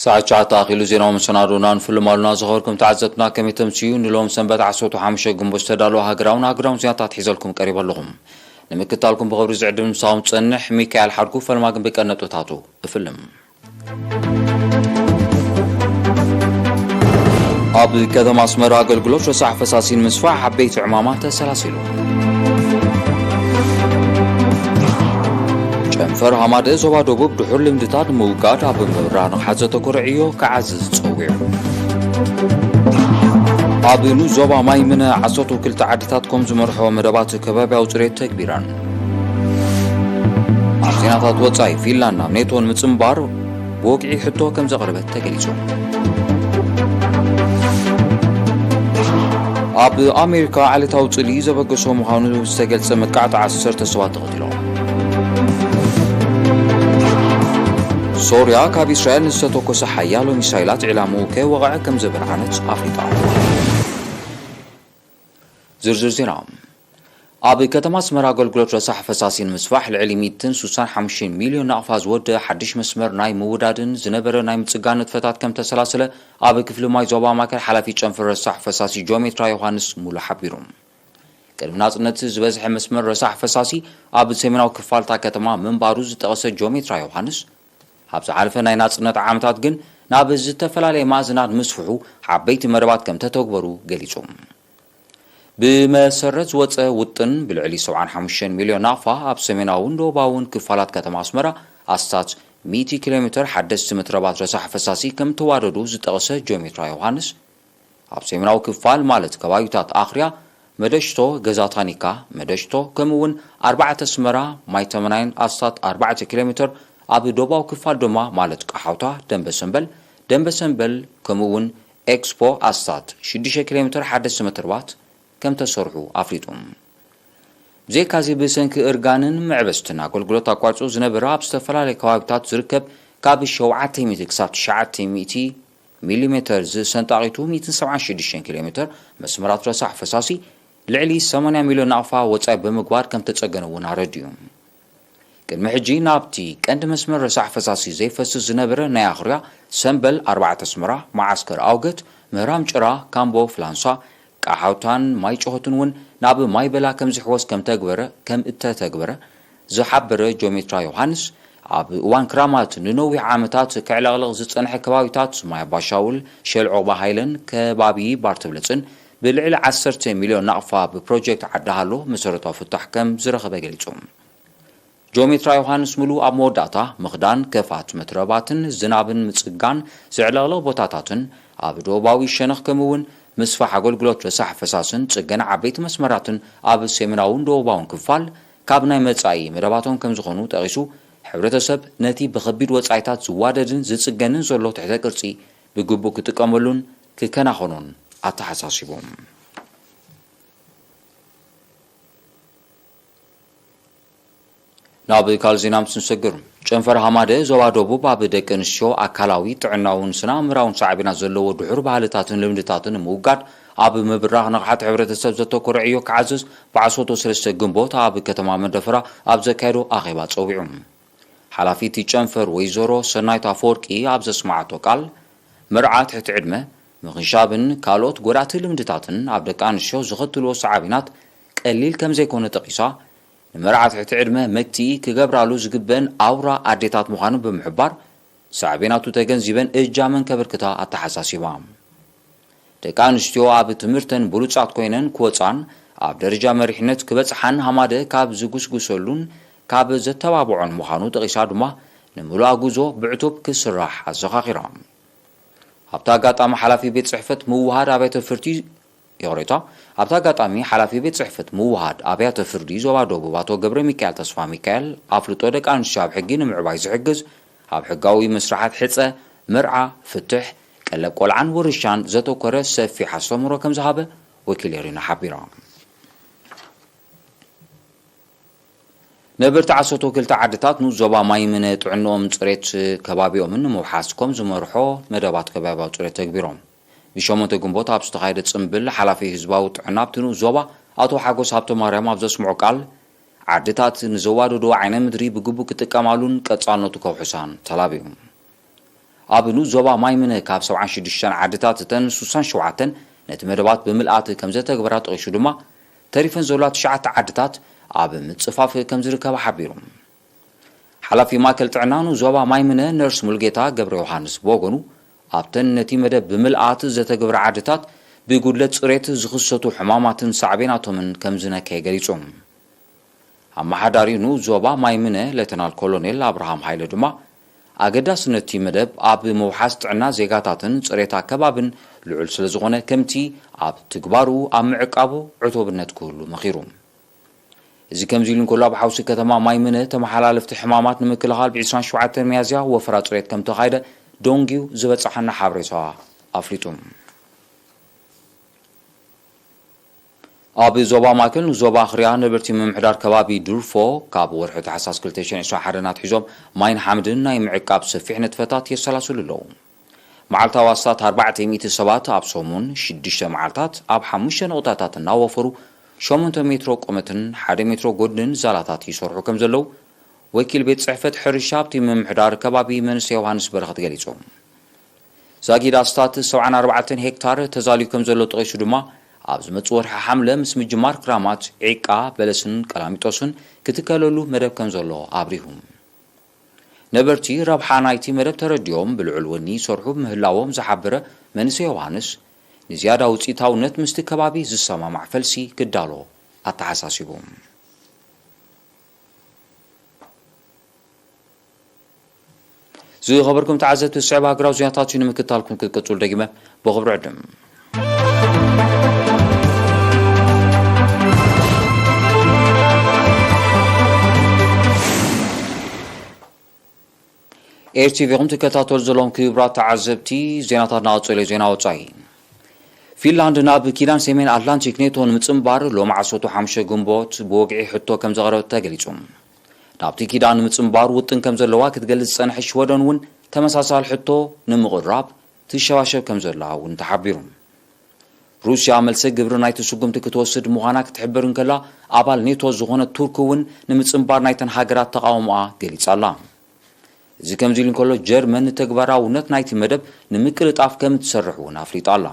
ሰዓት ትሽዓተ ኣኺሉ። ዜናዊ መሰናዶና ንፍልም ኣሉና። ዝኸበርኩም ተዓዘብትና፣ ከመይ ተምስዩ? ንሎም ሰንበት ዓሰርተ ሓሙሽተ ግንቦት ዝተዳለወ ሃገራውን ሃገራውን ዜናታት ሒዘልኩም ቀሪበ ኣለኹም። ንምክታልኩም ብኽብሪ ዝዕድም ምሳኹም ጸንሕ። ሚካኤል ሓድጉ ፈልማ ግን ብቀነጥታቱ እፍልም። ኣብ ከተማ ኣስመራ ኣገልግሎት ረሳሕ ፈሳሲን ምስፋሕ ዓበይቲ ዕማማት ተሰላሲሉ። ጨንፈር ሃማደ ዞባ ደቡብ ድሑር ልምድታት ንምውጋድ ኣብ ምብራህ ንቕሓት ዘተኮረ ዕዮ ክዓዝዝ ጸዊዑ። ኣብ ንኡስ ዞባ ማይ ምነ ዓሰርተ ክልተ ዓድታት ከም ዝመርሖ መደባት ከባብያዊ ጽሬት ተግቢረን። ኣብ ዜናታት ወጻኢ፣ ፊንላንድ ናብ ኔቶ ንምጽንባር ብወግዒ ሕቶ ከም ዘቕረበት ተገሊጹ። ኣብ ኣሜሪካ ዓሌታዊ ጽልኢ ዘበገሶ ምዃኑ ዝተገልጸ መጥቃዕቲ ዓሰርተ ሰባት ተቐቲሎም። ሶርያ ካብ እስራኤል ንዝተተኮሰ ሓያሎ ሚሳይላት ዕላምኡ ከይወቕዐ ከም ዘበርዓነት ኣፍሊጣ። ዝርዝር ዜና። ኣብ ከተማ ኣስመራ ኣገልግሎት ረሳሕ ፈሳሲ ንምስፋሕ ልዕሊ ሚእትን ስሳን ሓሙሽተን ሚልዮን ናቕፋ ዝወደ ሓድሽ መስመር ናይ ምውዳድን ዝነበረ ናይ ምጽጋን ንጥፈታት ከም ተሰላሰለ ኣብ ክፍሊ ማይ ዞባ ማእከል ሓላፊ ጨንፈር ረሳሕ ፈሳሲ ጆሜትራ ዮሃንስ ሙሉ ሓቢሩ። ቅድሚ ናጽነት ዝበዝሐ መስመር ረሳሕ ፈሳሲ ኣብ ሰሜናዊ ክፋልታ ከተማ ምንባሩ ዝጠቐሰ ጆሜትራ ዮሃንስ፣ ኣብ ዝሓለፈ ናይ ናጽነት ዓመታት ግን ናብ ዝተፈላለየ ማእዝናት ምስፍሑ ዓበይቲ መደባት ከም ተተግበሩ ገሊጹ። ብመሰረት ዝወጸ ውጥን፣ ብልዕሊ ሰብዓን ሓሙሽተን ሚልዮን ናቕፋ ኣብ ሰሜናውን ደቡባውን ክፋላት ከተማ ኣስመራ ኣስታት ሚእቲ ኪሎ ሜትር ሓደስቲ መትረባት ረሳሕ ፈሳሲ ከም ተዋደዱ ዝጠቐሰ ጆሜትራ ዮሃንስ፣ ኣብ ሰሜናዊ ክፋል ማለት ከባቢታት ኣኽርያ፣ መደሽቶ፣ ገዛ ታኒካ፣ መደሽቶ፣ ከምኡ እውን ኣርባዕተ ኣስመራ፣ ማይ ተመናይን ኣስታት ኣርባዕተ ኪሎ ሜትር፣ ኣብ ደቡባዊ ክፋል ድማ ማለት ቀሓውታ፣ ደንበ ሰምበል፣ ደንበ ሰምበል፣ ከምኡ እውን ኤክስፖ ኣስታት ሽዱሽተ ኪሎ ሜትር ሓደስቲ መትረባት ከም ተሰርሑ ኣፍሊጡ። ብዘይካዚ ብሰንኪ እርጋንን ምዕበስትን ኣገልግሎት ኣቋሪጹ ዝነበረ ኣብ ዝተፈላለዩ ከባቢታት ዝርከብ ካብ ሸውዓተ ሚእቲ ክሳብ ትሽዓተ ሚእቲ ሚሊሜተር ዝሰንጣቒቱ ሚእትን ሰብዓን ሽዱሽተን ኪሎ ሜትር መስመራት ረሳሕ ፈሳሲ ልዕሊ ሰማንያ ሚልዮን ናቕፋ ወጻኢ ብምግባር ከም ተጸገነ እውን ኣረዲኡ። ቅድሚ ሕጂ ናብቲ ቀንዲ መስመር ረሳሕ ፈሳሲ ዘይፈስስ ዝነበረ ናይ ኣኽርያ፣ ሰምበል፣ ኣርባዕተ ኣስመራ፣ መዓስከር ኣውገት፣ ምህራም ጭራ፣ ካምቦ ፍላንሳ፣ ቀሓውታን ማይ ጨሆትን እውን ናብ ማይ በላ ከም ዝሕወስ ከም ተግበረ፣ ከም እተተግበረ ዝሓበረ ጆሜትራ ዮሃንስ፣ ኣብ እዋን ክራማት ንነዊሕ ዓመታት ከዕለቕልቕ ዝጸንሐ ከባቢታት ማይ ኣባሻውል፣ ሸል ዑቕባ ሃይለን ከባቢ ባርተብለጽን ብልዕሊ ዓሰርተ ሚልዮን ናቕፋ ብፕሮጀክት ዓዲ ሃሎ መሰረታዊ ፍታሕ ከም ዝረኸበ ገሊጹ። ጆሜትራ ዮሃንስ ሙሉ ኣብ መወዳእታ፣ ምኽዳን ከፋት መትረባትን ዝናብን ምጽጋን ዘዕለቕለቕ ቦታታትን ኣብ ደቡባዊ ሸነኽ፣ ከምኡ እውን ምስፋሕ ኣገልግሎት ረሳሕ ፈሳስን ጽገና ዓበይቲ መስመራትን ኣብ ሰሜናውን ደቡባውን ክፋል ካብ ናይ መጻኢ መደባቶም ከም ዝኾኑ ጠቒሱ፣ ሕብረተሰብ ነቲ ብኸቢድ ወጻኢታት ዝዋደድን ዝጽገንን ዘሎ ትሕተ ቅርጺ ብግቡእ ክጥቀመሉን ክከናኸኖን ኣተሓሳሲቡ። ናብ ካልእ ዜና ምስ ንሰግር፣ ጨንፈር ሃማደ ዞባ ደቡብ ኣብ ደቂ ኣንስትዮ ኣካላዊ ጥዕናውን ስነ ኣእምራውን ሳዕቤናት ዘለዎ ድሑር ባህልታትን ልምድታትን ንምውጋድ ኣብ ምብራኽ ንቕሓት ሕብረተሰብ ዘተኮረ ዕዮ ክዓዝዝ ብዓሰርተ ሰለስተ ግንቦት ኣብ ከተማ መንደፈራ ኣብ ዘካየዶ ኣኼባ ጸዊዑ። ሓላፊ እቲ ጨንፈር ወይዘሮ ሰናይት ኣፈወርቂ ኣብ ዘስመዓቶ ቃል፣ መርዓ ትሕቲ ዕድመ፣ ምኽንሻብን ካልኦት ጎዳእቲ ልምድታትን ኣብ ደቂ ኣንስትዮ ዘኸትልዎ ሳዕቤናት ቀሊል ከም ዘይኮነ ጠቒሳ፣ ንመርዓ ትሕቲ ዕድመ መግትኢ ክገብራሉ ዝግበአን ኣውራ ኣዴታት ምዃኑ ብምሕባር፣ ሳዕቤናቱ ተገንዚበን እጃመን ከበርክታ ኣተሓሳሲባ። ደቂ ኣንስትዮ ኣብ ትምህርተን ብሉጻት ኮይነን ክወጻን ኣብ ደረጃ መሪሕነት ክበጽሓን ሃማደ ካብ ዝጉስጉሰሉን ካብ ዘተባብዖን ምዃኑ ጠቒሳ ድማ፣ ንምሉኣ ጉዞ ብዕቱብ ክስራሕ ኣዘኻኺራ። ኣብቲ ኣጋጣሚ ሓላፊ ቤት ጽሕፈት ምውሃድ ኣብያተ ፍርዲ፣ ይቕሬታ፣ ኣብቲ ኣጋጣሚ ሓላፊ ቤት ጽሕፈት ምውሃድ ኣብያተ ፍርዲ ዞባ ደቡብ ኣቶ ገብረ ሚካኤል ተስፋ ሚካኤል፣ ኣፍልጦ ደቂ ኣንስትዮ ኣብ ሕጊ ንምዕባይ ዝሕግዝ፣ ኣብ ሕጋዊ መስርሓት ሕጸ፣ መርዓ፣ ፍትሕ፣ ቀለብ ቆልዓን ውርሻን ዘተኮረ ሰፊሕ ኣስተምህሮ ከም ዝሃበ ወኪል ኤሪና ሓቢራ። ነበርቲ ዓሰርተ ክልተ ዓድታት ንኡስ ዞባ ማይምነ ጥዕንኦም፣ ጽሬት ከባቢኦምን ንምውሓስ ከም ዝመርሖ መደባት ከባብያዊ ጽሬት ተግቢሮም። ብሸሞንተ ግንቦት ኣብ ዝተኻየደ ጽምብል፣ ሓላፊ ህዝባዊ ጥዕና ኣብቲ ንኡስ ዞባ ኣቶ ሓጎስ ሃብተማርያም ኣብ ዘስምዖ ቃል፣ ዓድታት ንዘዋደድኦ ዓይነ ምድሪ ብግቡእ ክጥቀማሉን ቀጻልነቱ ከውሕሳን ተላብዩ። ኣብ ንኡስ ዞባ ማይምነ ካብ ሰብዓን ሽዱሽተን ዓድታት እተን ስሳን ሸውዓተን ነቲ መደባት ብምልኣት ከም ዘተግበራ ጠቒሱ ድማ፣ ተሪፈን ዘለዋ ትሽዓተ ዓድታት ኣብ ምጽፋፍ ከም ዝርከባ ሓቢሩ። ሓላፊ ማእከል ጥዕና ንኡስ ዞባ ማይምነ ነርስ ሙሉጌታ ገብረ ዮሃንስ ብወገኑ፣ ኣብተን ነቲ መደብ ብምልኣት ዘተግብራ ዓድታት ብጉድለት ጽሬት ዝኽሰቱ ሕማማትን ሳዕቤናቶምን ከም ዝነከየ ገሊጹ። ኣመሓዳሪ ንኡስ ዞባ ማይምነ ሌተናል ኮሎኔል ኣብርሃም ሃይለ ድማ፣ ኣገዳስነት እቲ መደብ ኣብ ምውሓስ ጥዕና ዜጋታትን ጽሬት ኣከባብን ልዑል ስለ ዝኾነ፣ ከምቲ ኣብ ትግባሩ ኣብ ምዕቃቡ ዕቱብነት ክህሉ መኺሩ። እዚ ከምዚ ኢሉ እንከሎ፣ ኣብ ሓውሲ ከተማ ማይምነ ተመሓላለፍቲ ሕማማት ንምክልኻል ብ ዕስራን ሸውዓተን ሚያዝያ ወፈራ ጽሬት ከም ተኻይደ ደንጊዩ ዝበጻሓና ሓበሬታ ኣፍሊጡ። ኣብ ዞባ ማእከል ንዞባ ኣኽርያ ነበርቲ ምምሕዳር ከባቢ ዱርፎ ካብ ወርሒ ታሕሳስ ክልተ ሽሕን ዕስራን ሓደን ኣትሒዞም ማይን ሓመድን ናይ ምዕቃብ ሰፊሕ ንጥፈታት የሰላስሉ ኣለዉ። መዓልታዊ ኣስታት ኣርባዕተ ሚእቲ ሰባት ኣብ ሰሙን ሽዱሽተ መዓልታት ኣብ ሓሙሽተ ነቑጣታት እናወፈሩ ሸሞንተ ሜትሮ ቁመትን ሓደ ሜትሮ ጎድንን ዛላታት ይሰርሑ ከም ዘለዉ ወኪል ቤት ጽሕፈት ሕርሻ ኣብቲ ምምሕዳር ከባቢ መንእሰይ ዮሃንስ በረኸት ገሊጹ። ዛጊድ ኣስታት ሰብዓን ኣርባዕተን ሄክታር ተዛልዩ ከም ዘሎ ጠቒሱ ድማ፣ ኣብ ዝመጽእ ወርሒ ሓምለ ምስ ምጅማር ክራማት ዒቃ፣ በለስን ቀላሚጦስን ክትከለሉ መደብ ከም ዘሎ ኣብሪሁ። ነበርቲ ረብሓ ናይቲ መደብ ተረዲኦም ብልዑል ወኒ ይሰርሑ ምህላዎም ዝሓበረ መንእሰይ ዮሃንስ፣ ንዝያዳ ውጽኢታውነት ምስቲ ከባቢ ዝሰማማዕ ፈልሲ ክዳሎ ኣተሓሳሲቡ። ዝኸበርኩም ተዓዘብቲ፣ ዝስዕብ ሃገራዊ ዜናታት እዩ። ንምክትታልኩም ክትቅጽሉ ደጊመ ብኽብሪ ዕድም። ኤር ቲ ቪ ኹም ትከታተሉ ዘለኹም ክቡራት ተዓዘብቲ፣ ዜናታት እናቐጸሉ እዩ። ዜና ወጻኢ። ፊንላንድ ናብ ኪዳን ሰሜን ኣትላንቲክ ኔቶ ንምጽንባር ሎሚ ዓሰርተ ሓሙሽተ ግንቦት ብወግዒ ሕቶ ከም ዘቕረበት ተገሊጹ። ናብቲ ኪዳን ንምጽንባር ውጥን ከም ዘለዋ ክትገልጽ ዝጸንሐት ሽወደን እውን ተመሳሳሊ ሕቶ ንምቕራብ ትሸባሸብ ከም ዘላ እውን ተሓቢሩ። ሩስያ መልሰ ግብሪ ናይቲ ስጉምቲ ክትወስድ ምዃና ክትሕብር እንከላ፣ ኣባል ኔቶ ዝኾነት ቱርክ እውን ንምጽንባር ናይተን ሃገራት ተቓውሞኣ ገሊጻ ኣላ። እዚ ከምዚ ኢሉ እንከሎ፣ ጀርመን ንተግባራውነት ናይቲ መደብ ንምቅልጣፍ ከም እትሰርሕ እውን ኣፍሊጣ ኣላ።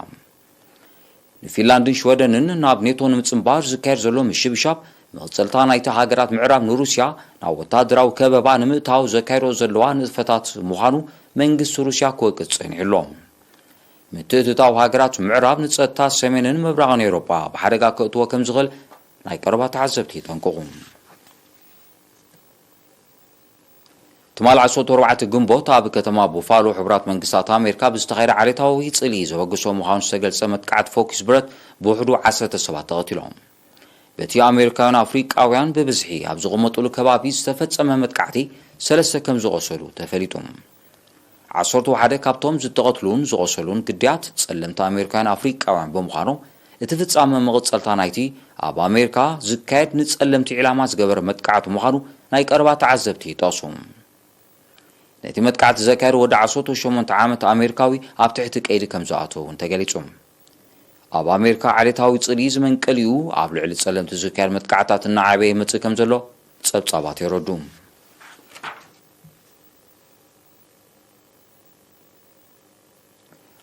ንፊንላንድን ሽወደንን ናብ ኔቶ ንምጽንባር ዝካየድ ዘሎ ምሽብሻብ፣ መቕጸልታ ናይቲ ሃገራት ምዕራብ ንሩስያ ናብ ወታደራዊ ከበባ ንምእታው ዘካየዶ ዘለዋ ንጥፈታት ምዃኑ መንግስቲ ሩስያ ክወቅስ ጸኒሑ ኣሎ። ምትእትታው ሃገራት ምዕራብ ንጸጥታ ሰሜንን ምብራቕን ኤውሮጳ ብሓደጋ ከእትዎ ከም ዝኽእል ናይ ቀረባ ተዓዘብቲ የጠንቅቑ። ትማል ዓሰርተ ኣርባዕተ ግንቦት ኣብ ከተማ ቡፋሎ ሕቡራት መንግስታት ኣሜሪካ ብዝተኻየደ ዓሌታዊ ጽልኢ ዘበግሶ ምዃኑ ዝተገልጸ መጥቃዕቲ ፎኪስ ብረት ብውሕዱ ዓሰርተ ሰባት ተቐቲሎም። በቲ ኣሜሪካውያን ኣፍሪቃውያን ብብዝሒ ኣብ ዝቕመጡሉ ከባቢ ዝተፈጸመ መጥቃዕቲ ሰለስተ ከም ዝቖሰሉ ተፈሊጡ። ዓሰርተ ሓደ ካብቶም ዝተቐትሉን ዝቖሰሉን ግዳያት ጸለምቲ ኣሜሪካውያን ኣፍሪቃውያን ብምዃኖም፣ እቲ ፍጻመ መቐጸልታ ናይቲ ኣብ ኣሜሪካ ዝካየድ ንጸለምቲ ዒላማ ዝገበረ መጥቃዕቲ ምዃኑ ናይ ቀረባ ተዓዘብቲ ይጠቕሱ። ነቲ መጥቃዕቲ ዘካየደ ወዲ ዓሰርተ ሸሞንተ ዓመት ኣሜሪካዊ ኣብ ትሕቲ ቀይዲ ከም ዝኣተወ እውን ተገሊጹ። ኣብ ኣሜሪካ ዓሌታዊ ጽልኢ ዝመንቀሊኡ ኣብ ልዕሊ ጸለምቲ ዝካየድ መጥቃዕታት እናዓበየ ይመጽእ ከም ዘሎ ጸብጻባት የረዱ።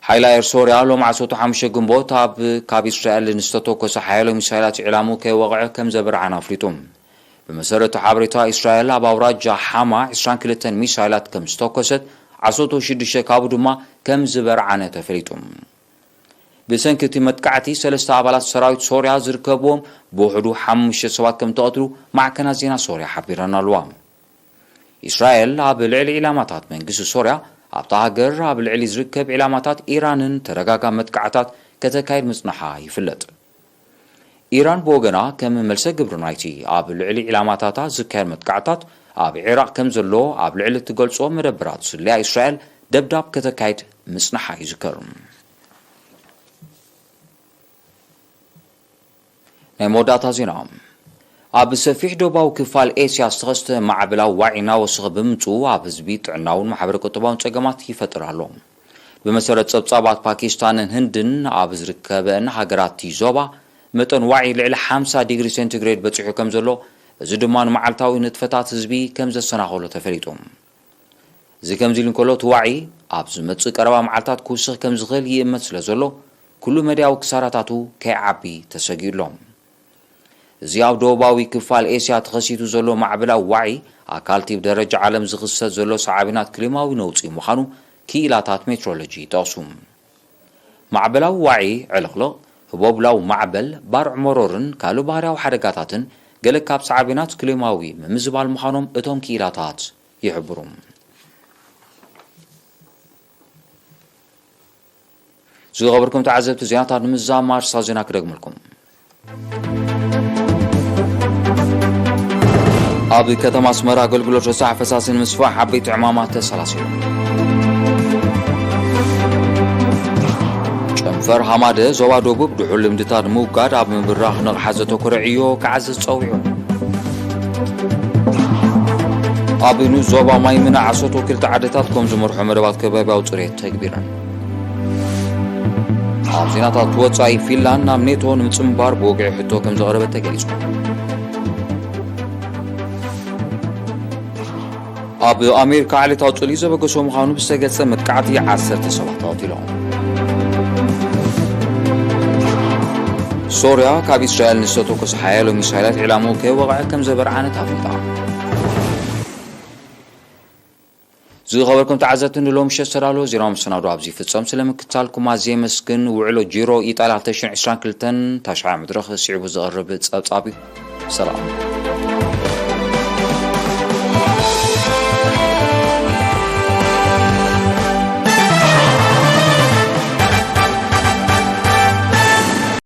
ሓይሊ ኣየር ሶርያ ሎም ዓሰርተ ሓሙሽተ ግንቦት ኣብ ካብ እስራኤል ንዝተተኮሰ ሓያሎ ሚሳይላት ዕላሙ ከይወቕዐ ከም ዘበርዓን ኣፍሊጡ። ብመሰረት ሓበሬታ፣ እስራኤል ኣብ ኣውራጃ ሓማ ዕስራን ክልተን ሚሳይላት ከም ዝተኮሰት፣ ዓሰርተ ሽዱሽተ ካብኡ ድማ ከም ዝበርዓነ ተፈሊጡ። ብሰንኪ እቲ መጥቃዕቲ ሰለስተ ኣባላት ሰራዊት ሶርያ ዝርከብዎም ብውሕዱ ሓሙሽተ ሰባት ከም ተቐትሉ ማዕከናት ዜና ሶርያ ሓቢረን ኣለዋ። እስራኤል ኣብ ልዕሊ ዒላማታት መንግስቲ ሶርያ ኣብታ ሃገር ኣብ ልዕሊ ዝርከብ ዒላማታት ኢራንን ተደጋጋሚ መጥቃዕታት ከተካይድ ምጽናሓ ይፍለጥ። ኢራን ብወገና ከም መልሰ ግብሪ ናይቲ ኣብ ልዕሊ ዒላማታታ ዝካየድ መጥቃዕታት ኣብ ዒራቕ ከም ዘሎ ኣብ ልዕሊ እትገልጾ መደበራት ስለያ እስራኤል ደብዳብ ከተካይድ ምጽናሓ ይዝከር። ናይ መወዳእታ ዜና። ኣብ ሰፊሕ ደቡባዊ ክፋል ኤስያ ዝተኸስተ ማዕበላዊ ዋዒ እናወሰኸ ብምምጽኡ ኣብ ህዝቢ ጥዕናውን ማሕበረ ቁጠባውን ጸገማት ይፈጥር ኣሎ። ብመሰረት ጸብጻባት ፓኪስታንን ህንድን ኣብ ዝርከበን ሃገራት እቲ ዞባ መጠን ዋዒ ልዕሊ ሓምሳ ዲግሪ ሴንቲግሬድ በጺሑ ከም ዘሎ፣ እዚ ድማ ንመዓልታዊ ንጥፈታት ህዝቢ ከም ዘሰናኸሎ ተፈሊጡ። እዚ ከምዚ ኢሉ እንከሎ፣ እቲ ዋዒ ኣብ ዝመጽእ ቀረባ መዓልታት ክውስኽ ከም ዝኽእል ይእመት ስለ ዘሎ፣ ኩሉ መዳያዊ ክሳራታቱ ከይዓቢ ተሰጊኡ ኣሎ። እዚ ኣብ ደቡባዊ ክፋል ኤስያ ተኸሲቱ ዘሎ ማዕበላዊ ዋዒ፣ ኣካል ቲብ ደረጃ ዓለም ዝኽሰት ዘሎ ሳዕቤናት ክሊማዊ ነውጺ ምዃኑ ክኢላታት ሜትሮሎጂ ይጠቕሱ። ማዕበላዊ ዋዒ፣ ዕልቕልቕ፣ ህቦብላዊ ማዕበል፣ ባርዕ መሮርን ካልእ ባህርያዊ ሓደጋታትን ገለ ካብ ሳዕቤናት ክሊማዊ ምምዝባል ምዃኖም እቶም ክኢላታት ይሕብሩ። ዝኸበርኩም ተዓዘብቲ ዜናታት ንምዝዛም ኣርእስታት ዜና ክደግመልኩም። ኣብ ከተማ ኣስመራ ኣገልግሎት ረሳሕ ፈሳሲ ንምስፋሕ ዓበይቲ ዕማማት ተሰላሲሉ። ጨንፈር ሃማደ ዞባ ደቡብ ድሑር ልምድታት ንምውጋድ ኣብ ምብራኽ ንቕሓት ዘተኮረ ዕዮ ክዓዝዝ ጸዊዑ። ኣብ ንኡስ ዞባ ማይ ምነ ዓሰርተ ክልተ ዓድታት ከም ዝመርሖ መደባት ከባብያዊ ጽሬት ተግቢረን። ኣብ ዜናታት ወጻኢ፣ ፊንላንድ ናብ ኔቶ ንምጽንባር ብወግዒ ሕቶ ከም ዘቕረበት ተገሊጹ። ኣብ ኣሜሪካ ዓሌታዊ ጽልኢ ዘበገሶ ምዃኑ ብዝተገልጸ መጥቃዕቲ ዓሰርተ ሰባት ተቐቲሎም። ሶርያ ካብ እስራኤል ንዝተተኮሰ ሓያሎ ሚሳይላት ዒላምኡ ከይወቕዐ ከም ዘበርዓነት ኣፍሊጣ። ዝኸበርኩም ተዓዘብቲ፣ ንሎሚ ምሸት ዝተዳለወ ዜናዊ መሰናዶ ኣብዚ ይፍጸም። ስለ ምክትታልኩም ኣዝየ የመስግን። ውዕሎ ጂሮ ኢጣልያ ክልተ ሽሕን ዕስራን ክልተን ታሽዓይ መድረኽ ስዒቡ ዝቐርብ ጸብጻብ እዩ። ሰላም።